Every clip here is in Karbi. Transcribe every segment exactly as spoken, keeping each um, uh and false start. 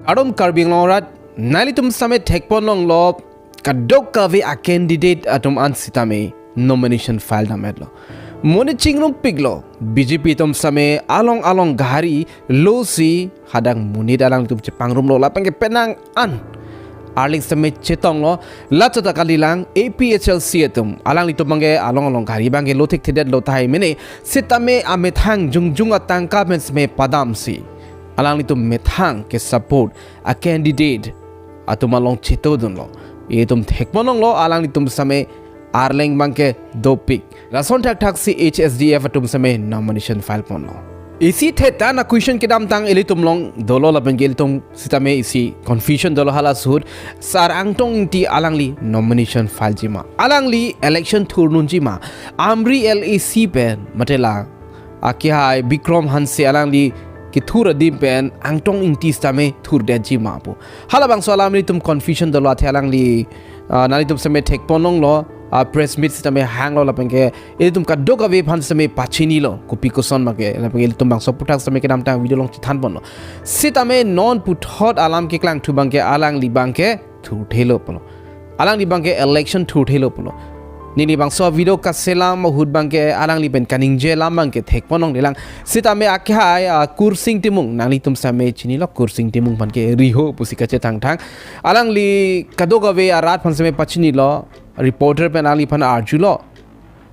Kardom Karbi Anglong arat, nanglitum sitame thekpon longlo, kadokave a candidate atum an sitame nomination file dam-etlo. Monit chingrumpiklo, B J P atum sitame along along gari losi hadak monit alanglitum chepangrumlo, lapen ke penang an arleng sitame chetonglo. La chot ta kalilang, A P H L C atum alanglitum abangke along along gari abangke lo thekthedetlo tahai mene, sitame amethang jongjong atangka pen sitame padamsi alanglitum methang kesupport a candidate atum along chetongdunlo. Itum thekpon longlo, alanglitum sitame arleng abangke dopik. Lason thakthaksi H S D F atum sitame nomination file ponlo. Isi theta na question kedamtang ilitum along dolo, lapen ke ilitum sitame isi confusion dolo hala ahut, Sar Angtong Ingti alangli nomination filejima, alangli election thurdunjima, Amri L A C pen, mate la akehai Bikram Hanse alangli kethur adim pen Angtong Ingti sitame thurdetjima pu. Halabangso alam ilitum confusion dolo, athe alangli, ah, nanglitum sitame thekpon longlo, ah, press meet sitame hanglo, lapen ke ilitum kadokave aphan sitame pachinilo, kopi koson abangke, lapen ke ilitum bangso aphuthak sitame kedamtang video along chethanponlo. Sitame non puthot alam keklangthu abangke alangli abangke thurthelo pulo. Alangli abangke election thurthelo pulo. Neli bangso video kaselam ahut abangke alangli pen kaningje alam abangke thekpon longlelang. Sitame akehai, ah, Kursing Timung, nanglitum sitame chinilo, Kursing Timung aphan ke riho pusi kachethangthang. Alangli kadokave arat aphan sitame pachinilo, reporter pen alangliphan arjulo,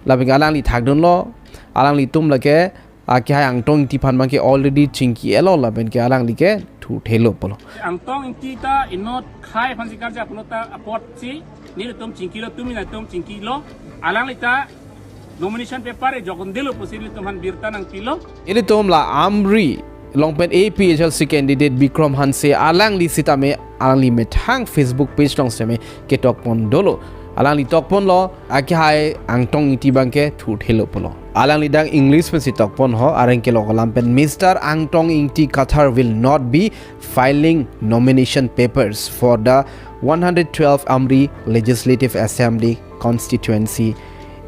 lapen ke alangli thakdunlo, alanglitum lake akehai Angtong Ingti aphan abangke already chingki-etlo, lapen ke alangli ke thurthelo pulo. Angtong Ingti ta inut khei aphan si karja pulo ta apotsi nelitum chingkilo, tumi nangtum chingkilo, alangli ta nomination paper ejok-un-edetlo pusi nelitum aphan birta nangpilo. Ilitum la Amri along pen A P H L C candidate Bikram Hanse alangli sitame alangli methang Facebook page along sitame ketokpon dolo. Alangli tokponlo, akehai Angtong Ingti abangke thurthelo pulo. Alangli dak English pensi tokpon ho, areng kelok alam pen, Mister Angtong Ingti Kathar will not be filing nomination papers for the one hundred twelve Amri Legislative Assembly constituency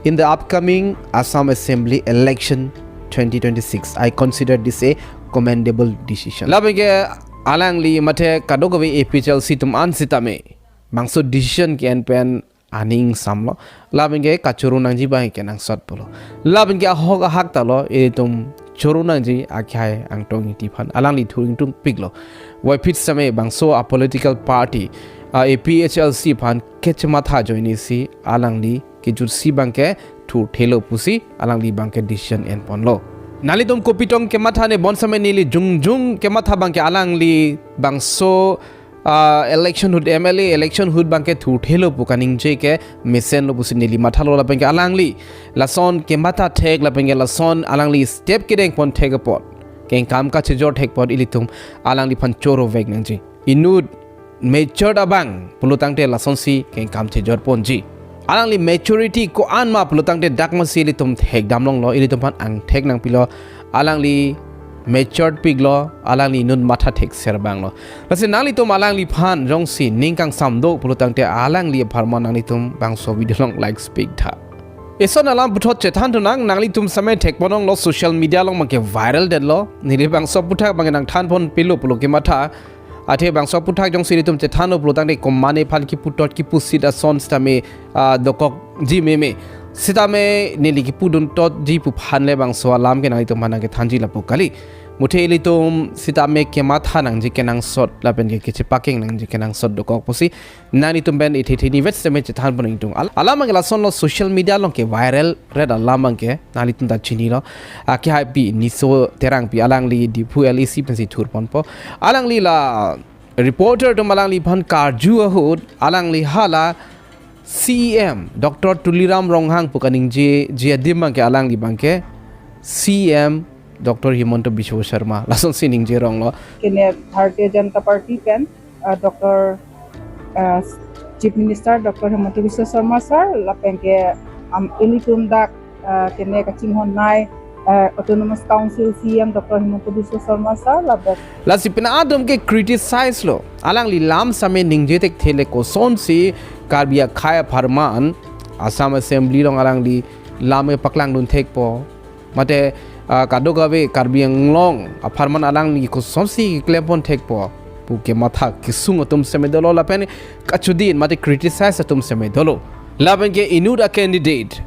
in the upcoming Assam Assembly election twenty twenty-six. I consider this a commendable decision. Lapen ke alangli mate kadokave A P H L C atum an sitame bangso decision ke-en pen aning samlo. Lapen ke kachoro nangji abang kenangsot pulo. Lapen ke ahok ahak talo, ilitum choro nangji akehai Angtong Ingti aphan, alangli thur ingtungpiklo. Puvoiphit sitame bangso a political party, ah, A P H L C aphan kechematha ajoinesi alangli kejutsi abangke thurthelo pusi alangli abangke decision enponlo. Nanglitum kopi tong kematha ne, bonsitame neli jongjong kematha abangke alangli bangso, ah, election ahut, M L A election ahut abangke thurthelo pu kaningje ke mesenlo pusi neli mathalo, lapen ke alangli lason kematha thek, lapen ke lason alangli step kedengpon thek apot, kengkam kachejor thek apot ilitum alangliphan chorovek nangji. Inut matured abang pulo tangte lasonsi kengkam chejorponji. Alangli maturity ko-an ma pulo tangte dak masi ilitum thekdam longlo, ilitum aphan angthek nangpilo. Alangli matured piklo, alangli inut matha thekser abanglo. Lasi nanglitum alangliphan jongsi ning kangsam do pulo tangte alangli apharman nanglitum bangso video along likes piktha. Eson alam puthot chethan thunang, nanglitum sitame thekpon longlo, social media along abangke viral detlo. Neli bangso aphuthak abangke nangthanponpilo pulo kematha. Athe bangso aphuthak jongsi ilitum chethanlo pulo tangte komatne aphan kipu tot kipu sit ason sitame, ah, dokokji meme. Sitame neli kipudun totji pu aphan le bangso alam ke nanglitum aphan nangkethanji lapu kali. Muthe ilitum sitame kematha nangji kenangsot lapen ke kechepakeng nangji kenangsot dokok pusi nanglitum pen ithe theni vet sitame chethanpon ingtung. Al-, alam abangke lasonlo, social media along ke viral ret alam abangke nanglitum ta chinilo. Akehai pi Niso Terangpi, alangli Diphu L A C pensi thurponpo. Alangli la reporter atum alangliphan karju ahut, alangli hala C E M Doctor Tuliram Ronghang pu kaningjeji adim abangke alangli abangke C E M Doctor Himanta Biswa Sarma lasonsi ningje ronglo. Kene Bharatiya Janata Party pen, uh, Doctor, uh, Chief Minister Doctor Himanta Biswa Sarma sir, lapen ke, um, ilitum dak, uh, kene kachinghon nai, uh, Autonomous Council C E M Doctor Himanta Biswa Sarma sir, lapen lasi pen atum ke criticize lo. Alangli lam sitame ningje thekthe le kosonsi Karbi akhei apharman Assam Assembly along alangli lam kepaklangdun thekpo. Mate, ah, kadokave Karbi Anglong apharman alangli kosonsi klempon thekpo. Pu kematha kesung atum seme dolo lapen kachudin mate criticize atum seme dolo. Lapen ke inut a candidate,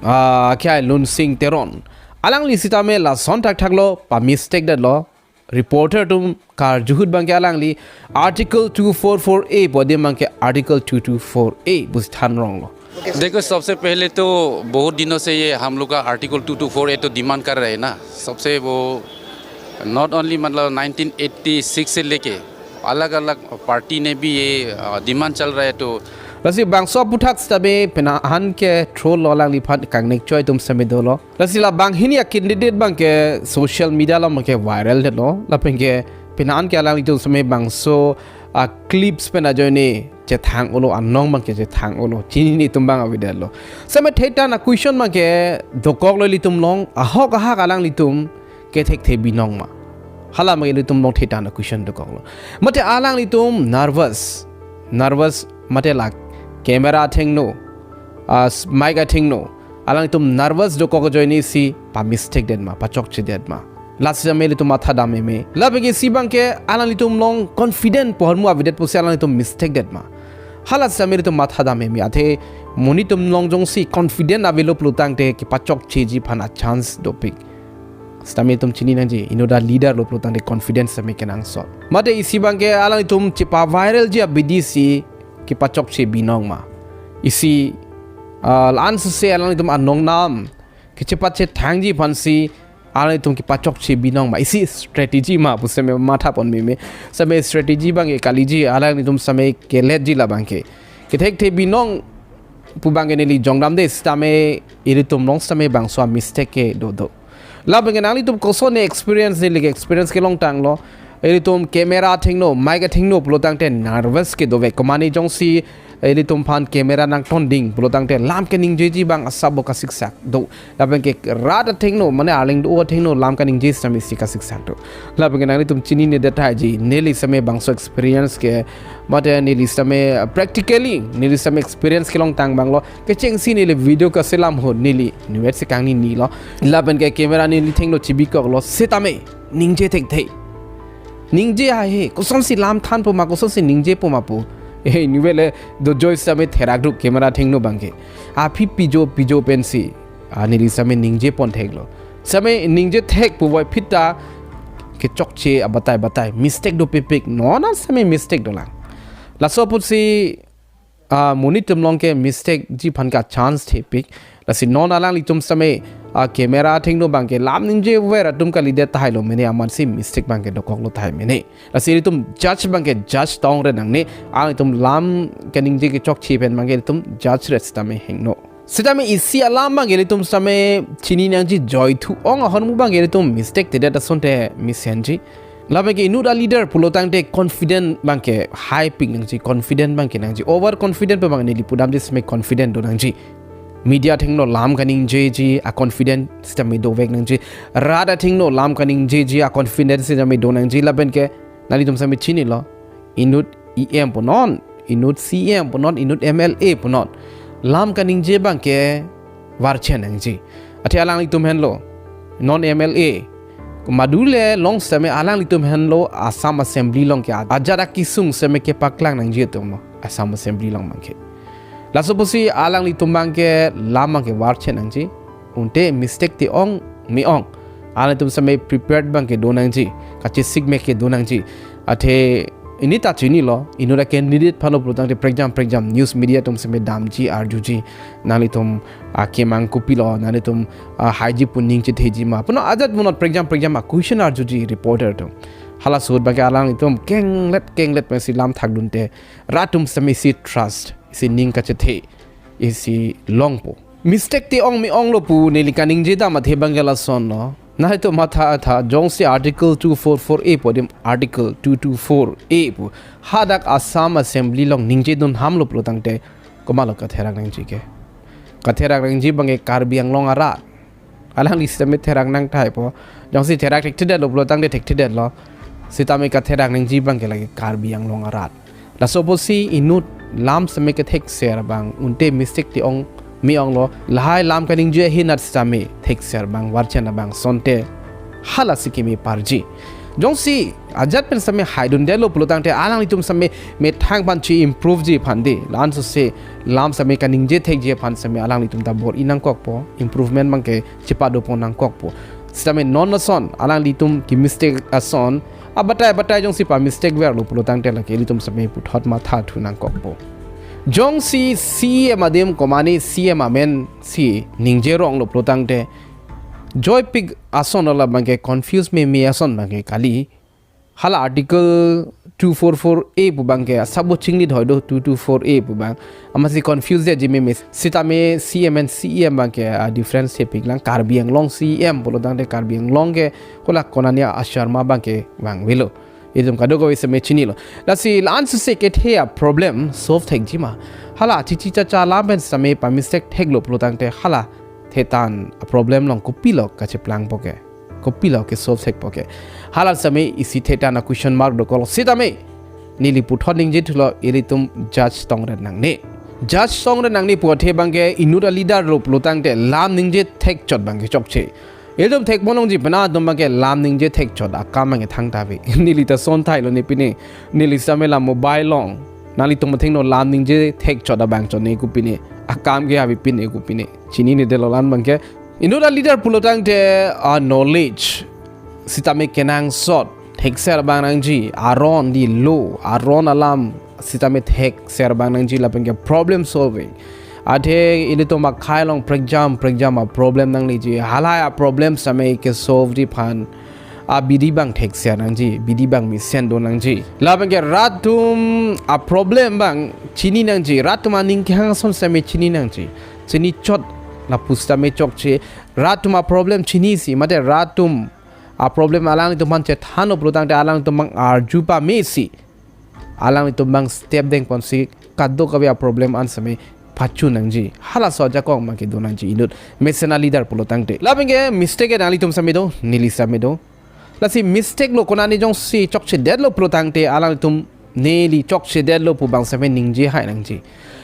ah, ke Lunsing Teron. Alangli sitame lason thakthak lo, pa mistake det lo. Reporter atum karju ahut abangke alangli Article two four four A pu adim abangke Article two two four A pusi than rong lo. देखो, सबसे पहले तो बहुत दिनों से ये हम लोग का आर्टिकल टू टू फोर ए तो डिमांड कर रहे हैं ना। सबसे वो नॉट ओनली, मतलब, नाइनटीन एटी सिक्स से लेके अलग अलग पार्टी ने भी ये, अ, डिमांड चल रहा है। तो Lasi bangso aphuthak sitame penang an ke thro lo, alangliphan kangnek choi atum seme dolo. Lasi la banghini a candidate abangke social media along abangke viral det lo. Lapen ke penang an ke alanglitum seme bangso a clips pen ajoine chethang olo, anong abangke chethang olo, chinine atum abang avedet lo. Seme thetan a question abangke dokok lo ilitum along, ahok ahak alanglitum kethekthe binong ma? Hala abangke ilitum along thetan a question dokok lo. Mate alanglitum nervous, nervous mate la camera athengno, a, s-, mic athengno, alanglitum nervous dokok ajoine si pa mistake det ma, pachokche det ma? Lasi sitame ilitum matha dam meme. Lapen ke isi abangke alanglitum along confident pu ahormu avedet pusi alanglitum mistake det ma? Hala sitame ilitum matha dam meme. Athe monit atum along jongsi confident avelo pulotangte kepachokcheji aphan a chance dopik. Sitame itum chini nangji, inut a leader lo pulotangte confidence sitame kenangsot. Mate isi abangke alanglitum chepa-viralji abidi si kepachokche binong ma? Isi, ah, la-an suse alanglitum anong nam kechepat chethangji aphansi alanglitum kepachokche binong ma? Isi strategy ma pu sitame matha pon meme. Sitame strategy abangke kaliji, alanglitum sitame keletji la abangke. Kethekthe binong pu abangke neli jongdamde, sitame ilitum along sitame bangso a mistake ke dodo. Lapen ke nanglitum koson ne experience, neli ke experience kelongtang lo. Ilitum camera athengno, mic athengno pulotangte nervous ke dovek. Komane jongsi ilitum aphan camera nangtonding pulotangte lam keningjeji abang asap bo kasiksak do. Lapen ke rat athengno, mane arleng do athengno lam kaningje sitame isi kasiksak do. Lapen ke nanglitum chinine det tahai ji, neli sitame bangso experience ke, mate neli sitame, uh, practically neli sitame experience kelongtang abang lo. Kechengsi neli video kaselam ahut neli inutvet si kangnini lo. Lapen ke camera neli athengno chibikok lo, sitame ningje thekthe. Ningje haihe, kosonsi lam thanpo ma, kosonsi ningjepo ma pu. Eh, inutvet le dojoi sitame therak do camera athengno abangke. Aphi pijo pijo pensi, ah, neli sitame ningje pon theklo. Sitame ningje thek puvoiphit ta kechokche abatai batai mistake dopikpik. Non an sitame mistake dolang. Laso apotsi, ah, monit atum along ke mistake ji aphan ke a chance thepik. Lasi non alanglitum sitame, ah, camera athengno abangke lam ningjever atum kalidet tahai lo mene, amatsi mistake abangke dokok lo tahai mene. Lasi ilitum judge abangke judge tong re nangne, alanglitum lam kaningje kechokche pen abangke ilitum judge re sitame hingno. Sitame isi alam abangke ilitum sitame chini nangji, joithu ong ahormu abangke ilitum mistake tedet asonte mesenji. Lapen ke inut a leader pulotangte confident abangke haipik nangji, confident abangke nangji. Over confident pu abang neli pudamji sitame confident do nangji. Media athengno lam kaningjeji a confident sitame dovek nangji. Rat athengno lam kaningjeji a confident sitame do nangji. Lapen ke nanglitum sitame chinilo, inut E M punon, inut C E M punon, inut M L A punon, lam kaningje abangke varchen nangji. Athe alanglitum henlo, non M L A, madule long sitame alanglitum henlo Assam Assembly along ke ajat akesung sitame kepaklang nangji atumlo Assam Assembly along abangke. Laso apotsi alanglitum abangke lam abangke varchen nangji. Unte mistake te-ong me-ong, alanglitum sitame prepared abangke do nangji, kachesik mek ke do nangji. Athe neli ta chinilo, inut a candidate aphan lo pulotangte prekjam prekjam news media atum sitame damji, arjuji, nanglitum akemang kopilo, nanglitum, ah, haiji pu ning chetheji ma punon, ajat punon, prekjam prekjam a question arjuji reporter atum. Halaso ahut abangke alanglitum kenglet kenglet pensi lam thakdunte rat atum sitame isi trust, isi ning kachethe isi longpo. Mistake te-ong me-onglo pu neli kaningje dam athe abangke lasonlo. Nangtum matha tha, jongsi Article two four four A pu adim Article two two four A pu hadak Assam Assembly along ningjedun ham lo pulotangte komatlo katherak nangji ke? Katherak nangji abangke Karbi Anglong arat. Alangli sitame therak nang tahaipo. Jongsi therak thekthedetlo pulotangte thekthedetlo. Sitame katherak nangji abangke lake Karbi Anglong arat. Laso apotsi inut lam sitame kethekser abang, unte mistake te-ong me-onglo, lahai lam kaningje ahin at sitame thekser abang, varchen abang asonte halasi keme parji. Jongsi ajat pen sitame haidundetlo pulotangte alanglitum sitame methang aphan chi-improveji aphan de, la-an sose lam sitame kaningje thekji aphan sitame alanglitum ta bor-i nangkokpo, improvement abangke chepadopon nangkokpo. Sitame non ason alanglitum kemistake ason abatai batai jongsi pamistake verlo pulotangte lake ilitum sitame puthot mathathu nangkokpo. Jongsi C E M adim komane C E M amen si ningje ronglo pulotangte joipik ason, la abangke confuse meme ason abangke kali. Hala Article two four four A pu abangke asabo chinglit hoi do, two two four A pu abang. Amatsi confuse detji meme. Sitame C M and C E M abangke a-difference hepiklang. Karbi Anglong C E M pulotangte Karbi Anglong ke hala konane a-Sharma abangke vangvelo. Itum kadokave sitame chinilo. Lasi la-an sose kethe a-problem solve thekji ma? Hala chichi chacha lam pen sitame pamistake theklo pulotangte hala thetan a-problem along kopilo kacheplangpo ke, kopilo ke-solve thekpo ke? Hala sitame isi thetan a-question mark dokok. Sitame neli puthot ningjethulo, ilitum judge tongret nangne. Judge tongret nangne pu athe abangke inut a-leader lo pulotangte lam ningje thekchot abangke chokche. Ilitum thekponlongji pena atum abangke lam ningje thekchot akam abangke thangta ave. Neli ta son thailo ne pine. Neli sitame la mobile along nanglitum athengno lam ningje thekchot abang chot ne kopine, akam ke ave pine kopine. Chininedetlo la-an abangke. Inut a-leader pulotangte a-knowledge sitame kenangsot thekser abang nangji, aron di lo, aron alam sitame thekser abang nangji, lapenke problem solving. Athe ilitum akhei along prekjam prekjam a-problem nangleji, halahai a-problem sitame ke-solveji aphan abidi abang thekser nangji, bidi abang mesen do nangji. Lapenke rat atum a-problem abang chini nangji, rat atum aning kehang ason sitame chini nangji. Chinichot lapu sitame chokche. Rat atum a-problem chinisi, mate rat atum a-problem alanglitum aphan chethanlo pulotangte alanglitum abang arju pamesi, alanglitum abang step dengponsi kadokave a-problem an sitame pachun nangji. Halaso ajakong abangke do nangji inut mesen a-leader pulotangte. Lapenke mistake ke nanglitum sitame do, neli sitame do. Lasi mistake lo konane jongsi chokchedetlo pulotangte alanglitum neli chokchedetlo pu abang sitame ningje hai nangji.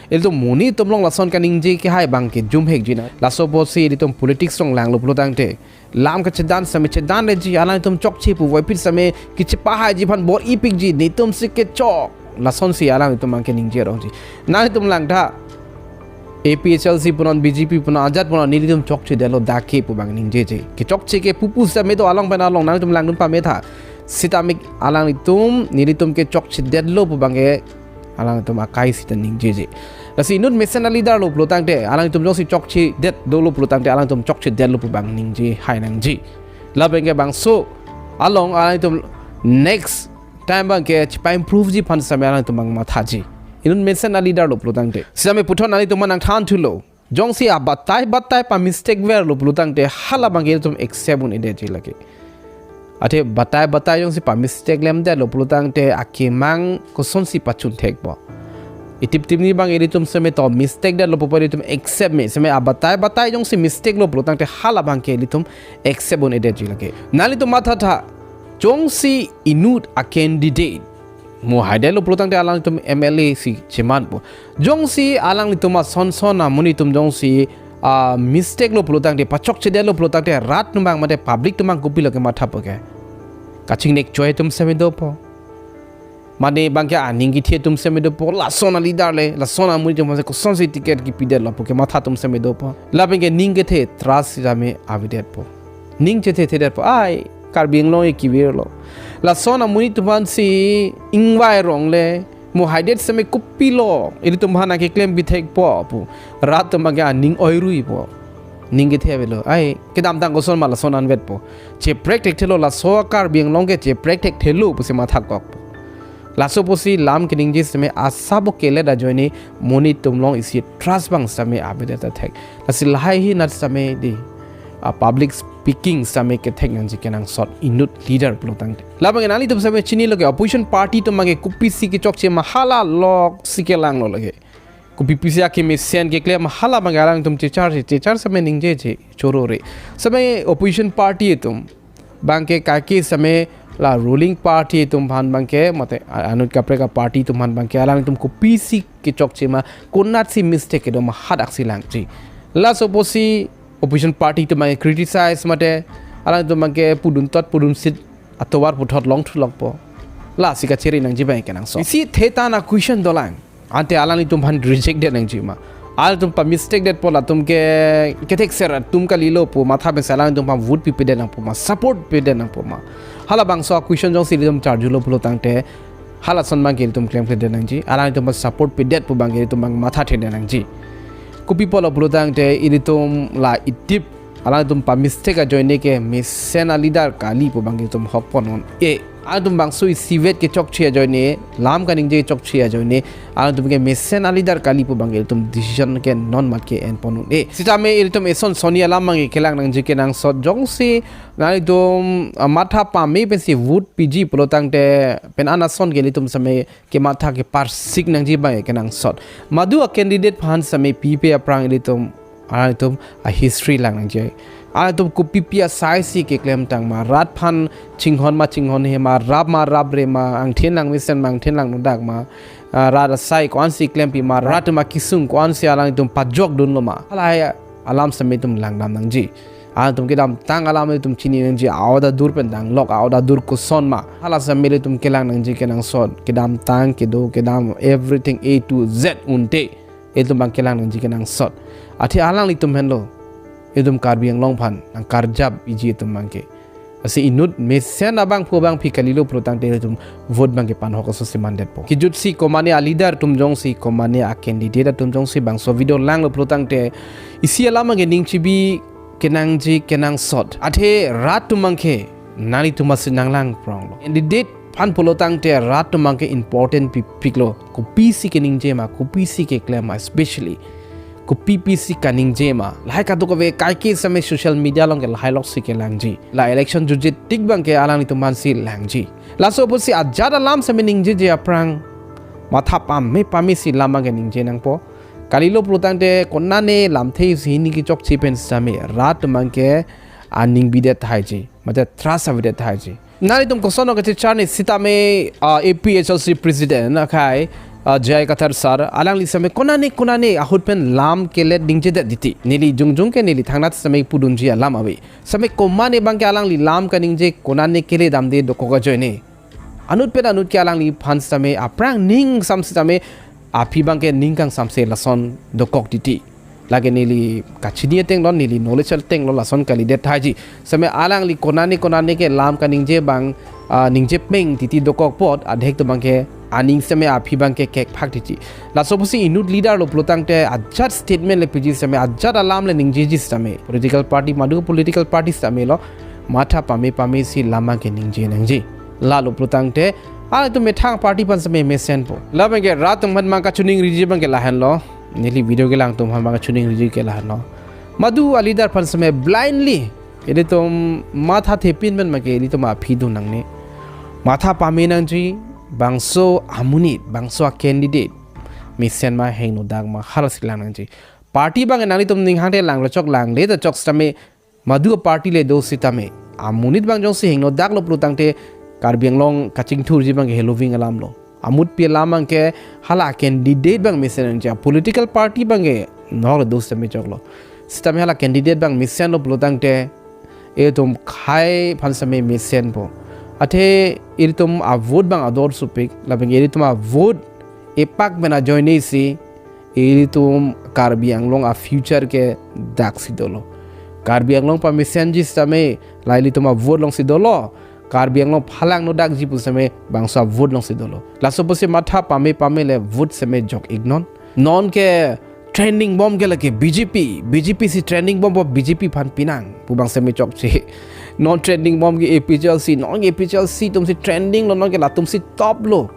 Ilitum monit atum along lason kaningje kehai abangke jumhekji na. Laso apotsi ilitum politics along langlo pulotangte lam kachedan sitame chedanleji, alanglitum chokche puvoiphit sitame kechepahaiji aphan bor-ipikji, netum si kechok. Lasonsi alanglitum abangke ningje rongji. Nanglitum langtha, A P H L C punon, B J P punon, ajat punon, nelitum chokchedetlo dak ke pu abang ningjeje. Kechokche ke pupu sitame do along pen along, nanglitum langdun pametha. Sitame alanglitum, nelitum ke chokchedetlo pu abangke alanglitum akai sita ningjeje. Lasi inut mesen a-leader lo pulotangte, alanglitum jongsi chokchedet dolo pulotangte, alanglitum chokchedetlo pu abang ningje hai nangji. Lapenke bangso along alanglitum next time abangke chepa-improveji aphan sitame alanglitum abang mathaji. Inut mesen a-leader lo pulotangte. Sitame puthot nanglitum aphan nangthanthulo. Jongsi abatai batai pamistake verlo pulotangte hala abangke ilitum accept un-edetji lake. Athe batai batai jongsi pamistake lemdetlo pulotangte akemang kosonsi pachun thekpo? Itip tipni abang ilitum sitame to mistake detlo pu ilitum accept me. Sitame abatai batai jongsi mistake lo pulotangte hala abangke ilitum accept un-edetji lake. Nanglitum mathatha, jongsi inut a-candidate mo haidetlo pulotangte alanglitum M L A si chemanpo. Jongsi alanglitum ason son amonit atum jongsi a-mistake lo pulotangte, pachokchedetlo pulotangte rat atum abang mate public atum abang kopilo kemathapo ke? Kachingnek choi atum sitame dopo. Mane abangke aning kethe atum sitame dopo, lason a-leader le, lason amonit atum aphansi kosonsi ticket kepidetlo pu kematha atum sitame dopo. Lapenke ning kethe trust sitame avedetpo. Ning chethe thedetpo, ai, Karbi Anglong ke kevirlo. Lason amonit atum aphansi ingvai rongle, mo haidet sitame kopilo ilitum aphan nangkeklem pithekpo pu rat atum abangke aning oiruipo. Ning kethe avelo, ai, kedamtang koson ma lason anvetpo. Cheprek thekthelo, laso Karbi Anglong ke cheprek thekthelo pusi mathakokpo. Laso apotsi lam keningje sitame asabo kelet ajoine monit atum along isi trust abang sitame avedet ta thek. Lasi lahai ahinat sitame di, a-public speaking sitame kethek nangji kenangsot inut leader pulotangte. Labang nanglitum sitame chinilo ke opposition party atum abangke kopisi kechokche ma, hala lok si kelanglo lake. Kopipisi akemesen keklem ma, hala abangke alanglitum chechar che, chechar sitame ningjeje, chorore. Sitame opposition party atum abangke kaike sitame la ruling party atum aphan abangke mate a-, anut kaprek a-party atum aphan abangke alanglitum kopisi kechokche ma, konatsi mistake kedo ma hadaksi langji. Laso apotsi opposition party atum abangke criticize mate alanglitum abangke pudun tot pudun sit atovar puthot longthu lokpo. Lasi kachere nangji abang kenangsot. Isi theta na question dolang. Ante alanglitum aphan reject det nangji ma? Alangtum pa mistake detpo latum ke, kethekser atum kalilo pu matha pensi alangtum aphan vote pipe det nangpo ma, support pipe det nangpo ma? Halabangso a question jongsi ilitum charjulo pulo tangte, halason abang ke ilitum klemkle det nangji. Alangtum aphan support pipe det pu abang ke ilitum abang matha the det nangji. Kopi apotlo pulo tangte ilitum la idip alangtum pa mistake ajoine ke mesen a leader kali pu abang ke ilitum hok pon un-e. Alangtum bangso isivet kechokche ajoine, lam kaningje chokche ajoine, alangtum ke mesen a leader kali pu abang ke ilitum decision ke non mat ke en pon un-e. Sitame ilitum eson sonni alam abang ke kelang nangji kenangsot. Jongsi nanglitum, ah, matha pame pensi vote piji pulo tangte pen an ason ke ilitum sitame kematha keparsik nangji abang ke kenangsot. Madu a candidate aphan sitame pipe aphrang ilitum, alangtum a history lang nangji. Alangtum kopipi asai si keklem tang ma, rat aphan chinghon ma chinghonhe ma, rap ma rapre ma, angthin lang mesen ma angthin lang nodak ma, ah, rat asai ko-ansi klempi ma, rat atum akesung ko-ansi alangtum pajokdunlo ma, halahai alam sitame ilitum langdam nangji. Alangtum kedamtang alam ilitum chini nangji, a-order dur pen danglok, a-order dur koson ma, hala sitame ilitum kelang nangji kenangsot. Kedamtang kedo kedam, everything A to Z unte ilitum abang kelang nangji kenangsot. Athe alanglitum henlo ilitum Karbi Anglong aphan nangkarjap iji atum abang ke. Lasi inut mesen abangphu abangpi kalilo pulo tangte ilitum vote abang ke panhok aso si mandetpo. Kejutsi komane a leader atum jongsi, komane a candidate atum jongsi bangso video langlo pulo tangte, isi alam abang ke ning chibi kenangji kenangsot. Athe rat atum abang ke nanglitum asi nanglang pronglo. Candidate aphan pulo tangte rat atum abang ke important pipiklo. Kopisi keningje ma, kopisi keklem ma, especially kopipisi kaningje ma, lahai kadokave kaike sitame social media along ke lahai loksi kelangji. La election jutje tik abang ke alanglitum aphansi langji. Laso apotsi ajat alam sitame ningjeje aphrang matha pame pame si lam abang ke ningje nangpo. Kalilo pulo tangte konane lamthe isi hini kechokche pen sitame rat atum abang ke aning bidet thaiji, mate trust avedet thaiji. Nanglitum koson kachecharni sitame, ah, A P H L C president akhai, ah, J I Kathar sir, alangli sitame konane konane ahut pen lam kelet ningjedet titi. Neli jongjong ke neli thangnat sitame pudunji alam ave. Sitame komane abang ke alangli lam kaningje konane kele damde dokok ajoine, anut pen anut ke alangliphan sitame aphrang ning sam sitame aphi abang ke ning kangsamse lason dokok titi. Lake neli kachini ateng lo, neli knowledge ateng lo, lason kalidet thaiji. Sitame alangli konane konane ke lam kaningje abang, ah, ningje peng titi dokok apot adhek atum abang ke aning sitame aphi abang ke kekphak titi. Laso apotsi inut leader lo pulo tangte ajat statement le piji sitame, ajat alam le ningjeji sitame, political party madu political party sitame lo, matha pame pame si lam abang ke ningje nangji. Lalo pulo tangte alangtum methang party aphan sitame mesenpo. La abang ke rat atum aphan abang kachiningriji abang ke lahenlo. Neli video kelang atum aphan abang kachiningriji ke lahenlo. Madu a leader aphan sitame blindly ilitum matha thepin pen abang ke ilitum aphi dun nangne. Matha pame nangji, bangso amonit, bangso a candidate mesen ma hingno dak ma, halasi lang nangji. Party abang ke nanglitum ning hangte langlo chok, langle ta chok sitame, madu a party le do sitame, amonit abang jongsi hingno daklo pulo tangte Karbi Anglong kachingthurji abang ke heloving alam lo. Amutpi alam abang ke hala candidate abang mesen nangji, political party abang ke noklo do sitame choklo. Sitame hala candidate abang mesenlo pulo tangte ilitum khei aphan sitame mesenpo. Athe ilitum a vote abang ador supik, lapen ilitum a vote epak pen ajoine si ilitum Karbi Anglong a future ke daksi dolo. Karbi Anglong pamesenji sitame la ilitum a vote alongsi dolo. Karbi Anglong phalang nodakji pu sitame bangso a vote alongsi dolo. Laso apotsi matha pame pame le vote sitame jok iknon. Non ke trending bom ke lake B J P, B J P si trending bompo, B J P aphan pinang pu abang sitame chokche. Non trending bom ke A P H L C, non A P H L C atum si trending lo, non ke latum si top lo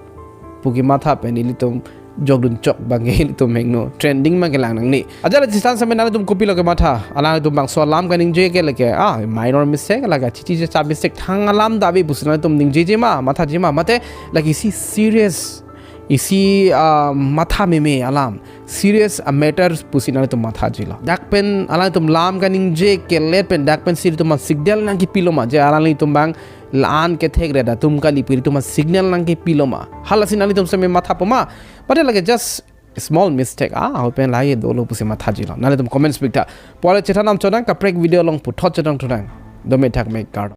pu kematha pen ilitum jokdun chok abang ke ilitum hingno, trending abang ke lang nangne. Ajat le chethan sitame nanglitum kopilo kematha? Alangtum bangso alam kaningje ke lake, ah, minor mistake, lake chichi cha mistake thang alam dave pusi nanglitum ningjeje ma, mathaji ma, mate lake isi serious, isi, ah, matha meme alam, serious a matters pusi nanglitum mathajilo. Dak pen alangtum lam kaningje kelet pen dak pensi ilitum signal nangkepilo ma, je alanglitum abang la-an kethekret atum kali pu ilitum signal nangkepilo ma? Halasi nanglitum sitame mathapo ma? Mate lake just small mistake, ah, ahut pen lahai dolo pusi mathajilo? Nanglitum comments piktha. Pu le chethan nangchonang, kaprek video along puthot chethan thunang. Dome thakme, kardom.